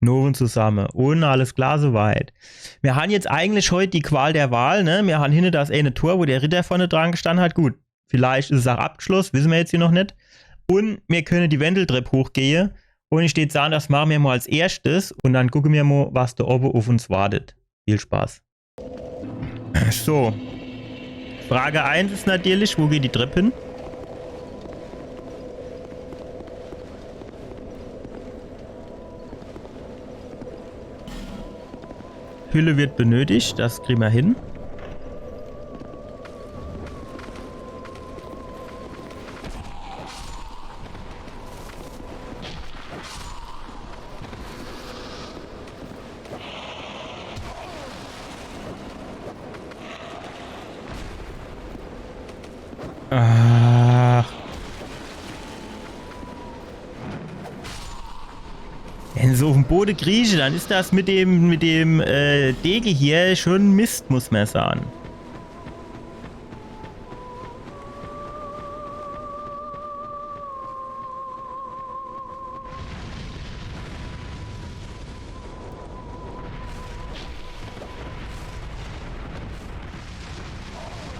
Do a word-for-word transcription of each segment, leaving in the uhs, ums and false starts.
Nowend zusamme. Un alles klar soweit. Mir han jetzt eigentlich heut die Qual der Wahl, ne? Mir han hinne das ene Tor, wo der Ritter vorne dran gestann hat. Gut, vielleicht is es auch abgeschloss, wisse mir jetzt hier noch net. Un mir könne die Wendeltrepp hochgehe. Un ich deet sahn, das mache mir mo als erschtes. Un dann gucke mir mo, was do owwe uff uns wartet. Viel Spaß. So. Frage eins is natürlich, wo geht die Trepp hin? Hülle wird benötigt, das kriege mer hin. Ach. Wenn se uff em Bode krieche, dann is das mit dem, mit dem äh, Dege hier schon Mist, muss mer sahn.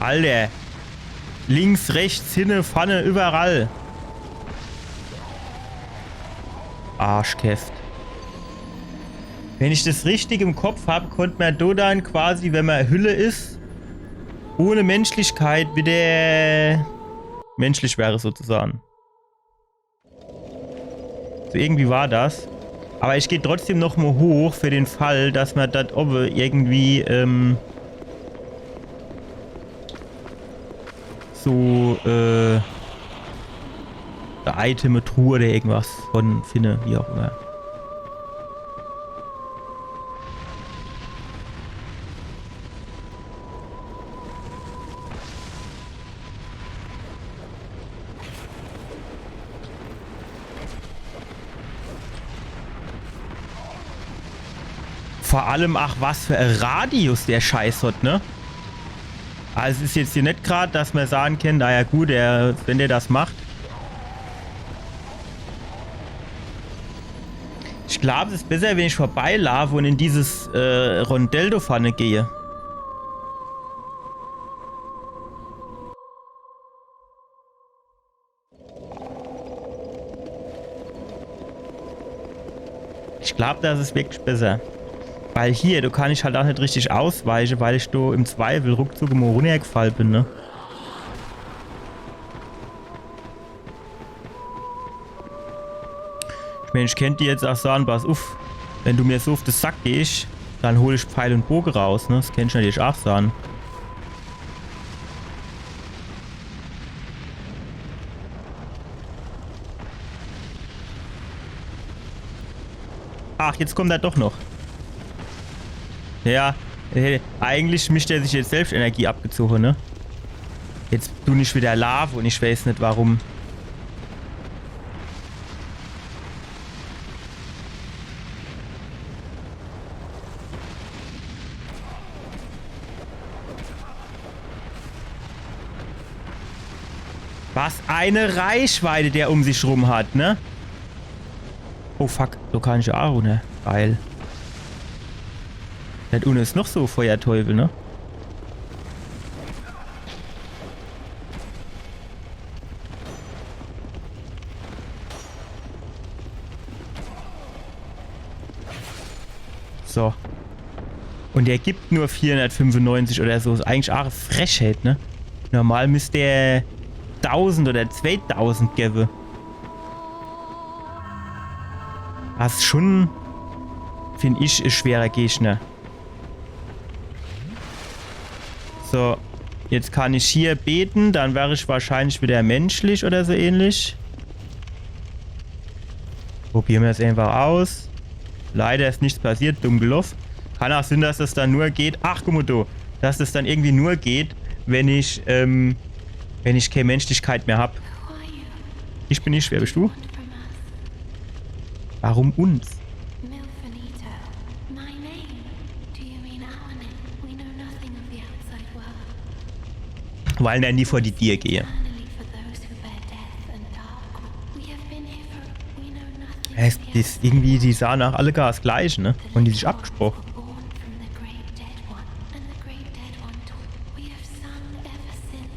Alter. Links, rechts, hinne, vorne, überall. Arschkeft. Wenn ich das richtig im Kopf hab, konnt mer do dann quasi, wenn mer Hülle is, ohne Menschlichkeit wieder menschlich wäre sozusagen. So irgendwie war das. Aber ich geh trotzdem noch mo hoch für den Fall, dass mer das owwe irgendwie, ähm, so, äh, Item, Truhe oder irgendwas von finde, wie auch immer. Vor allem, ach, was für e Radius der Scheiß hat, ne? Also es is jetzt hier net grad, dass mer sahn kann, naja gut, der, wenn der das macht. Ich glaub, es is besser, wenn ich vorbeilaufe und in dieses äh, Rondell do vorne gehe. Ich glaub, das is wirklich besser. Weil hier, do kann ich halt auch net richtig ausweiche, weil ich do im Zweifel ruckzuck mo runnergefall bin, ne? Ich mein, ich kennt dir jetzt auch sahn, pass uff, wenn du mir so uff de Sack gehsch, dann hol ich Pfeil und Boge raus, ne? Das kennt ich natürlich auch sahn. Ach, jetzt kommt er doch noch. Ja, äh, eigentlich misst er sich jetzt selbst Energie abgezoge, ne? Jetzt du nicht wieder Lava und ich weiß net warum. Was eine Reichweite der um sich rum hat, ne? Oh fuck, do kann ich auch runner. Geil. Do unne is noch so Feuerteufel, ne? So. Und er gibt nur vierhundertfünfundneunzig oder so. Is eigentlich auch e Frechheit, ne? Normal misst er tausend oder zweitausend gewwe. Das is schon, find ich, e schwerer Gegner. So, jetzt kann ich hier beten, dann wär ich wahrscheinlich wieder menschlich oder so ähnlich. Probiere mer's einfach aus. Leider is nichts passiert, dumm geloff. Kann auch sinn, dass das dann nur geht. Ach, guck mo do. Dass das dann irgendwie nur geht, wenn ich, ähm, wenn ich keine Menschlichkeit mehr hab. Ich bin ich, wer bist du? Warum uns? Milfinito, my name. Do you mean our name? We know nothing of the outside world. Weil er nie vor die Tür gehe. Finally, for those who bear death and dark, we have been here for, we know nothing. Es is irgendwie, die sahen ach alle gar das gleiche, ne? Und die sich abgesprochen. Born from the great dead one, and the great dead one taught. We have sung ever since.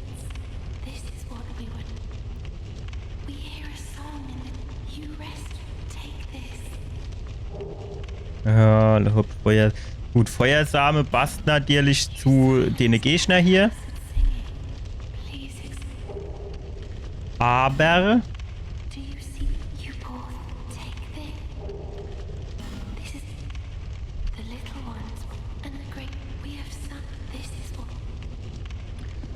This is what we would. We hear a song and you rest. Take this. Ja, da hab Feuer. Gut, Feuersame passt natürlich zu dene Gegner hier. Singing. Please ex- Aber Do you see? You poor. Take this. This is the little ones and the great. We have sung. This is what.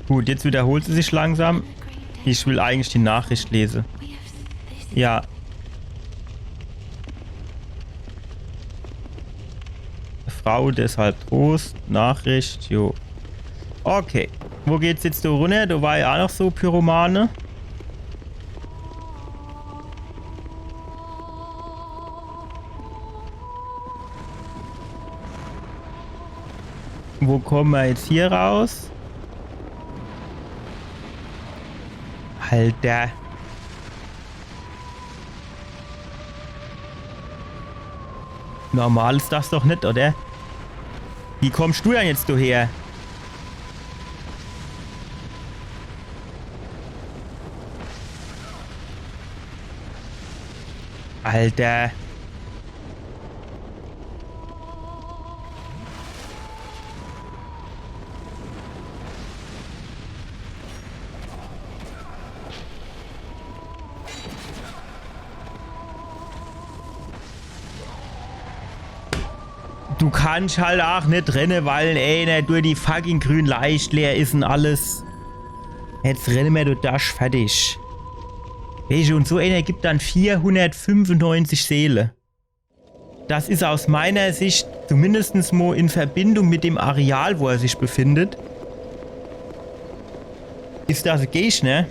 Gut, jetzt wiederholt sie sich langsam. The great dead. Ich will eigentlich die Nachricht lesen. We have. This is. Ja. Frau, deshalb Trost, Nachricht, jo. Okay. Wo geht's jetzt do runner? Do war ja ach noch so Pyromane. Wo komme mer jetzt hier raus? Alter. Normal is das doch net, oder? Wie kommst du denn jetzt do her? Alter. Du kannst halt ach net renne, weil eener durch die fucking grün Leischt leer is und alles. Jetzt renne mer, du Dasch, fertig. Weescht, und so eener gibt dann vierhundertfünfundneunzig Seele. Das is aus meiner Sicht, zumindestens mo in Verbindung mit dem Areal, wo er sich befindet, is das e Gegner.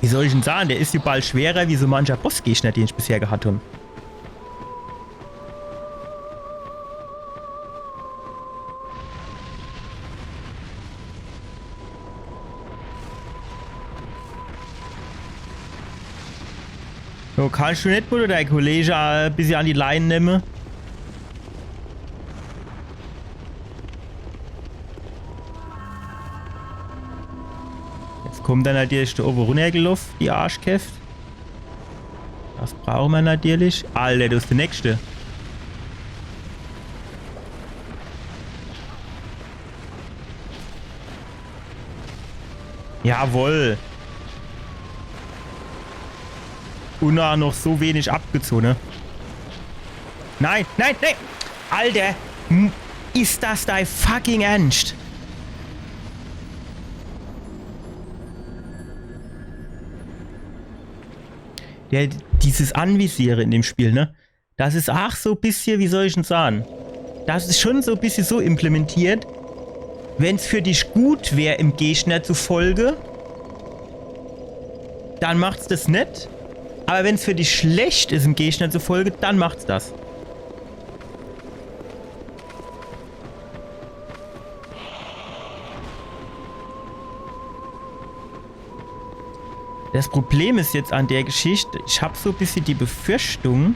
Wie soll ich denn sagen, der is jo bald schwerer wie so mancher Bossgegner, den ich bisher gehat hab. So, kannst du net, wo du dei Kollege e bissje an die Leine nemme? Jetzt kommt dann natürlich do owwe runnergeloff, die Arschkäft. Das brauche mer natürlich. Alter, du bist der Nächste. Jawohl. Und ach noch so wenig abgezoge. Nein, nein, nein! Alter! M- Is das dei fucking Ernst? Ja, dieses Anvisiere in dem Spiel, ne? Das is ach so bissje, wie soll ich'n sahn? Das is schon so bissje so implementiert, wenn's für dich gut wär, em Gegner zu folge, dann macht's das net. Aber wenn's für dich schlecht is, em Gegner zu folge, dann macht's das. Das Problem is jetzt an der Geschichte, ich hab so bissje die Befürchtung.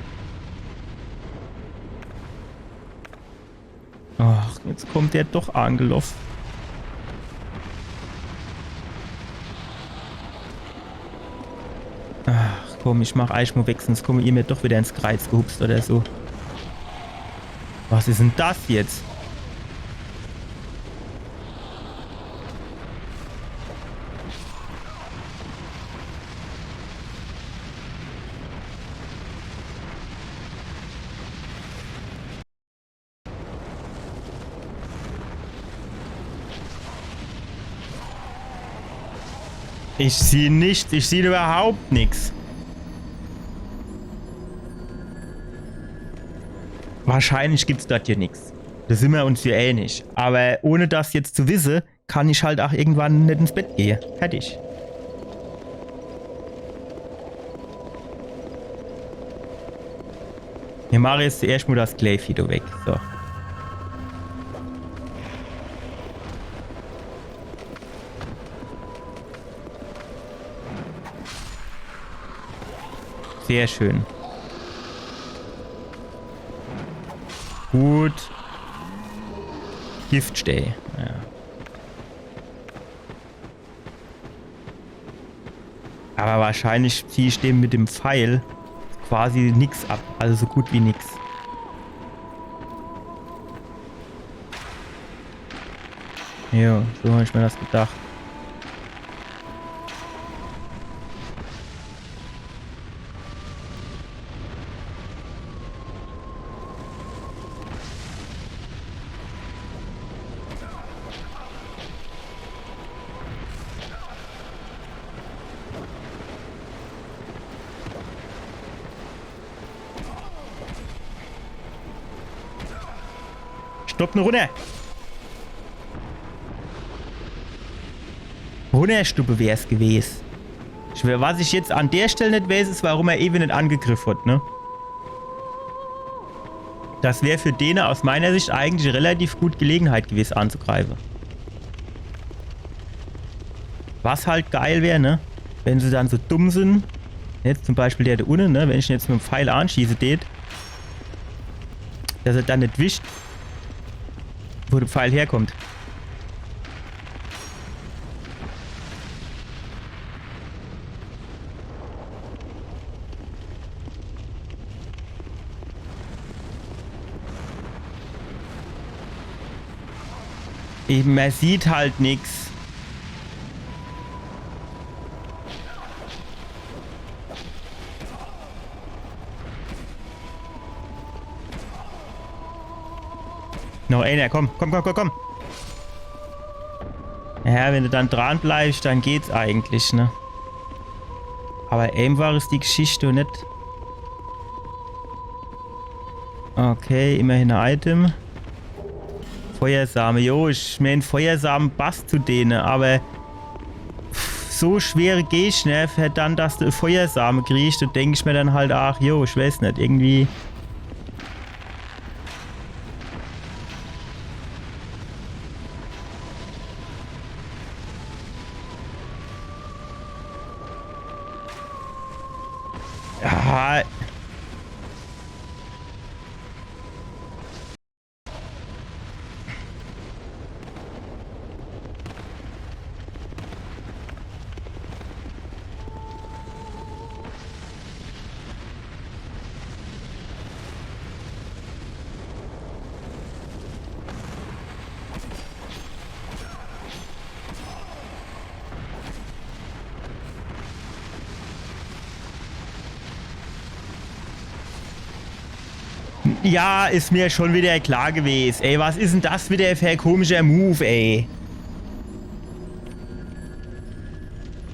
Ach, jetzt kommt der doch angeloff. Ach komm, ich mach eich mo weg, sonst komme ihr mir doch wieder ins Kreiz gehupst oder so. Was is denn das jetzt? Ich sieh nichts, ich sieh überhaupt nichts. Wahrscheinlich gibt's dort hier nichts. Da sind wir uns hier einig. Aber ohne das jetzt zu wissen, kann ich halt auch irgendwann nicht ins Bett gehen. Fertig. Wir machen jetzt zuerst mal das Gleichvideo weg. So. Sehr schön. Gut. Giftstee. Ja. Aber wahrscheinlich zieh ich dem mit dem Pfeil quasi nix ab. Also so gut wie nix. Jo, so hab ich mir das gedacht. Stopp, ne runner! Runnerstuppe wär's gewes. Ich, was ich jetzt an der Stell net wees, is, warum er ewe net angegriff hat, ne? Das wär für dene aus meiner Sicht eigentlich e relativ gut Gelegenheit gewes, anzugreife. Was halt geil wär, ne? Wenn se dann so dumm sin, jetzt zum Beispiel der do unne, ne? Wenn ich en jetzt mit em Pfeil anschieße tät, dass er dann net wisst, wo de Pfeil herkommt. Eben, mer sieht halt nix. Noch einer, komm, komm, komm, komm, komm. Ja, wenn du dann dran bleibst, dann geht's eigentlich, ne? Aber einfach is die Geschichte net. Okay, immerhin e Item. Feuersame, jo, ich mein, Feuersame passt zu dene, aber so schwere Gegner, verdammt, dass du Feuersame kriegst, do denk ich mir dann halt, ach, jo, ich weiß net, irgendwie. Ja. Ja, is mir schon wieder klar gewes. Ey, was is denn das wieder für e komischer Move, ey?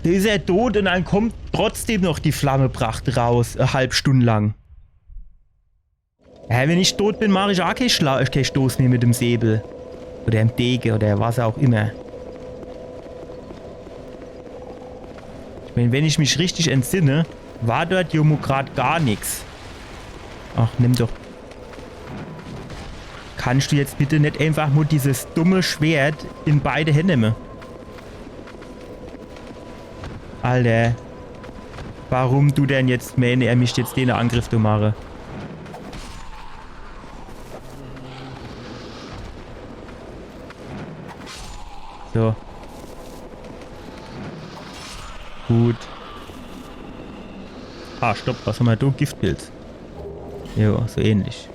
Do is er tot und dann kommt trotzdem noch die Flammepracht raus, e halb Stund lang. Hä, wenn ich tot bin, mach ich ach kee Schla-, kee Stoß mehr mit dem Säbel. Oder em Dege oder was auch immer. Ich mein, wenn ich mich richtig entsinne, war dort jo mo grad gar nix. Ach, nimm doch. Kannst du jetzt bitte net einfach mo dieses dumme Schwert in beide Hände nemme? Alter. Warum du denn jetzt, meine, er mischt jetzt den Angriff do mache? So. Gut. Ah, stopp, was hammer do? Giftpilz. Jo, so ähnlich.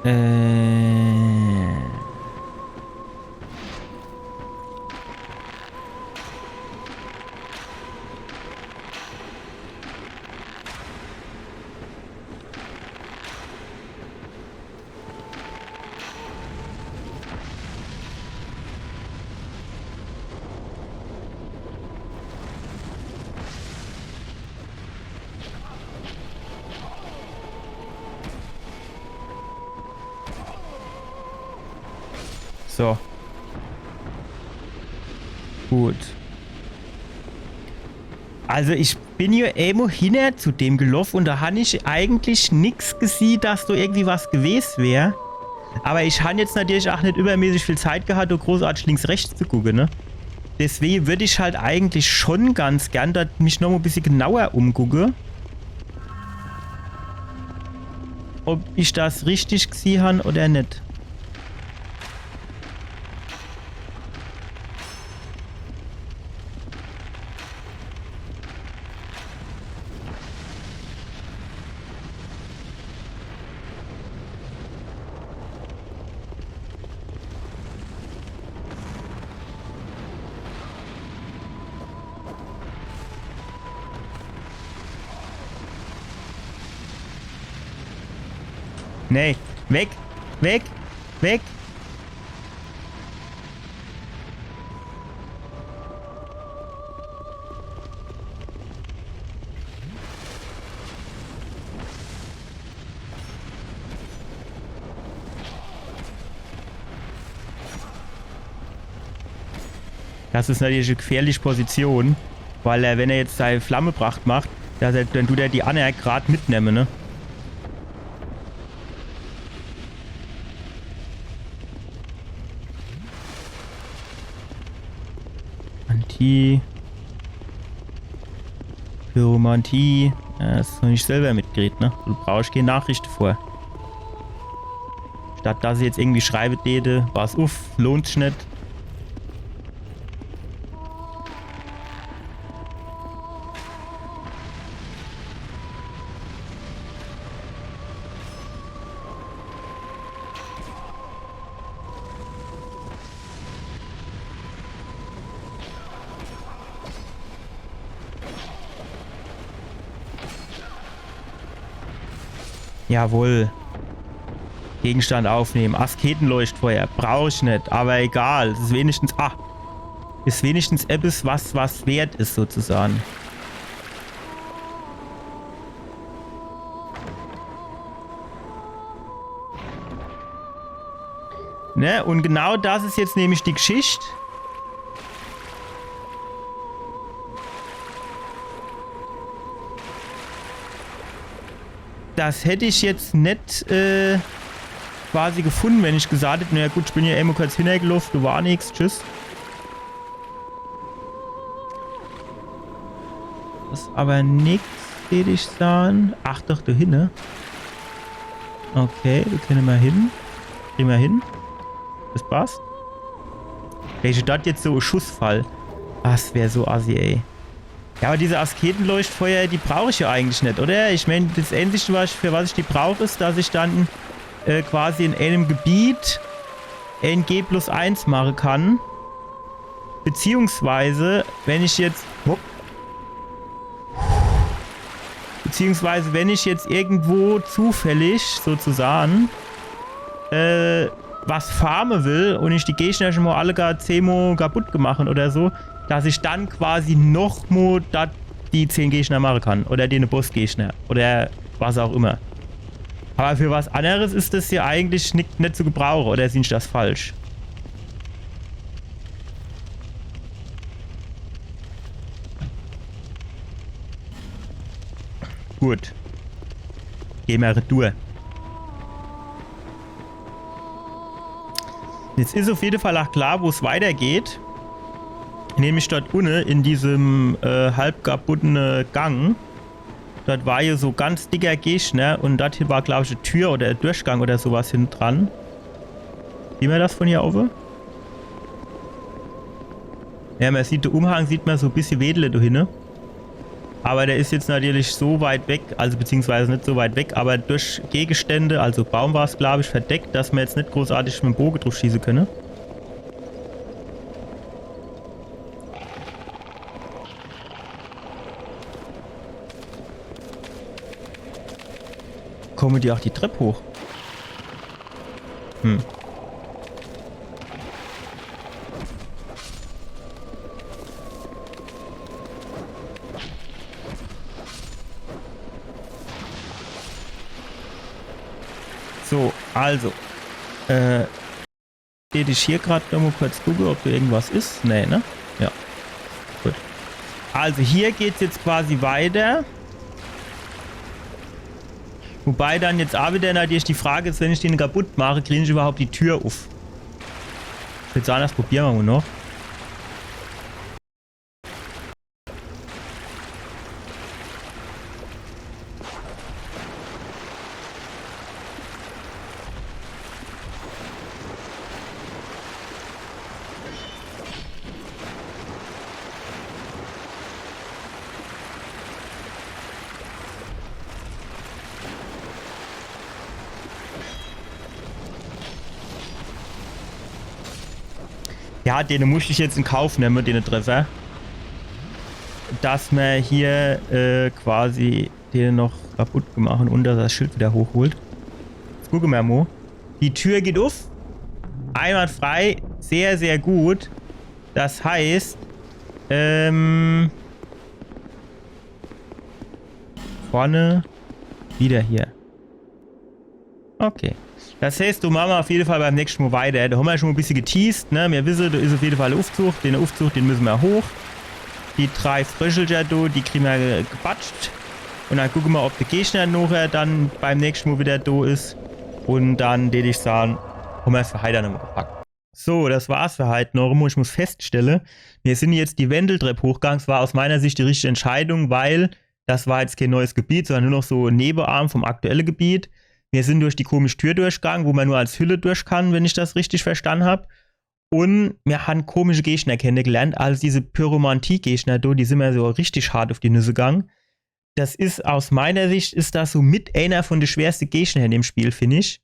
Äh. So. Gut. Also ich bin jo emo hinner zu dem geloff und do han ich eigentlich nix gesieh, dass do irgendwie was gewes wär. Aber ich han jetzt natürlich ach net übermäßig viel Zeit gehat, do großartig links, rechts zu gucke, ne? Deswege würd ich halt eigentlich schon ganz gern do mich noch mo e bissje genauer umgucke. Ob ich das richtig gesieh han oder net. Nee, weg, weg, weg. Das is natürlich e gefährliche Position, weil er, wenn er jetzt sei Flammepracht macht, dass er, dann dut er die anner grad mitnemme, ne? Anti. Pyromantie. Ja, das is noch net selber mitgekriet, ne? Du brauchsch kee Nachricht vor. Statt dass ich jetzt irgendwie schreibe däte, pass uff, lohnt sich net. Jawohl. Gegenstand aufnehmen. Asketenleuchtfeuer. Brauch ich net, aber egal. Es is wenigstens, ah, is wenigstens eppes, was, was wert is, sozusagen. Ne? Und genau das is jetzt nämlich die Geschicht. Das hätt ich jetzt net, äh, quasi gefunn, wenn ich gesagt hätt, naja gut, ich bin hier emol kurz hinnergeloff, do war nix, tschüss. Das is aber nix, würd ich sahn. Ach doch, do hinne. Okay, do kenne mer hin. Krie mer hin. Das passt. Wenn ich dort jetzt so Schussfall. Das wär so assi, ey. Ja, aber diese Asketenleuchtfeuer, die brauch ich ja eigentlich net, oder? Ich mein, das Einzige, was ich, für was ich die brauch, is, dass ich dann, äh, quasi in einem Gebiet N G plus eins mache kann. Beziehungsweise, wenn ich jetzt, hopp. Beziehungsweise, wenn ich jetzt irgendwo zufällig sozusagen, äh, was farme will und ich die Gegner schon mo alle gar zehn mo kaputt gemacht oder so, dass ich dann quasi noch mo dat die zehn Gegner mache kann. Oder den Bossgegner. Oder was auch immer. Aber für was anderes is das hier eigentlich net, net zu gebrauche. Oder sieh ich das falsch? Gut. Geh mer retour. Jetzt is auf jede Fall auch klar, wo's weitergeht. Nämlich dort unne in diesem, äh, halb kaputtene Gang. Dort war jo so ganz dicker Gegner und dort war, glaub ich, e Tür oder e Durchgang oder sowas hinne dran. Sieh mer das von hier owwe? Ja, mer sieht, de Umhang sieht mer so e bissje wedele do hinne. Aber der is jetzt natürlich so weit weg, also beziehungsweise net so weit weg, aber durch Gegenstände, also Baum war's, glaub ich, verdeckt, dass mer jetzt net großartig mit em Boge druff schieße könne. Komme die auch die Trepp hoch? Hm. So, also. Äh, Tät ich hier grad noch mo kurz gucke, ob do irgendwas is. Nee, ne? Ja. Gut. Also hier geht's jetzt quasi weiter. Wobei dann jetzt auch wieder natürlich die Frage is, wenn ich den kaputt mache, krieg ich überhaupt die Tür uff? Ich würd sagen, das probiere mer mo noch. Ja, dene muss ich jetzt in Kauf nemme, dene Treffer. Dass mer hier äh, quasi dene noch kaputt gemacht un dass er das Schild wieder hochholt. Jetzt gucke mer mo. Die Tür geht uff. Einwandfrei. Sehr, sehr gut. Das heißt, ähm, vorne wieder hier. Okay. Das heißt, do mache mer uff jede Fall beim nächschte Mo weiter. Do hommer jo schun mo e bissje geteased, ne? Mir wisse, do is uff jede Fall e Uffzug. Den Uffzug, den misse mer hoch. Die drei Fröschelcher do, die krie mer ge- gebatscht. Un dann gucke mer, ob de Gegner nochher dann beim nächschte Mo wieder do is. Un dann, deet ich saan, hommer es für heit nochmo gepackt. So, das war's für heit noch. Ich muss feststelle, mir sin jetzt die Wendeltrepp hochgang. Es war aus meiner Sicht die richtige Entscheidung, weil das war jetzt kee neues Gebiet, sondern nur noch so e Nebearm vom aktuelle Gebiet. Mir sin durch die komische Tür durchgang, wo mer nur als Hülle durch kann, wenn ich das richtig verstann hab. Un mir han komische Gegner kennegelernt. Also diese Pyromantie-Gegner do, die sin mer so richtig hart uff die Nüsse gang. Das is, aus meiner Sicht is das so mit eener von de schwerste Gegner in dem Spiel, find ich.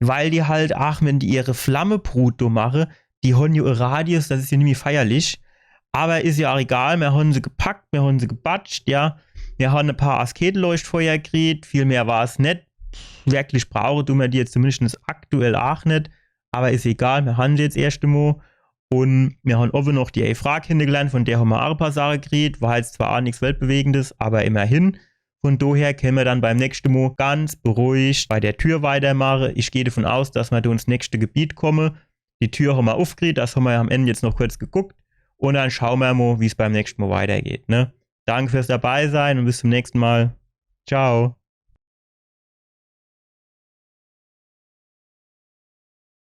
Weil die halt, ach, wenn die ihre Flammebrut do mache, die hon jo e Radius, das is jo nimmi feierlich. Aber is jo ach egal, mir hon se gepackt, mir hon se gebatscht, ja. Mir hon e paar Asketeleuchtfeuer kriet, viel mehr war's net. Wirklich brauche du mer die jetzt zumindest aktuell ach net. Aber is egal, mir hon se jetzt erscht emo. Un mir hon owwe noch die Eifrag kennegelernt, von der hommer ach e paar Sache kriet. War jetzt zwar ach nix Weltbewegendes, aber immerhin. Von doher kenne mer dann beim nächschte Mo ganz beruhigt bei der Tür weitermache. Ich geh davon aus, dass mer do ins nächschte Gebiet komme. Die Tür hommer uffkriet, das hommer jo am Ende jetzt noch kurz geguckt. Un dann schaue mer mo, wie's beim nächschte Mo weitergeht, ne? Danke fürs Dabeisein un bis zum nächschte Mal. Ciao.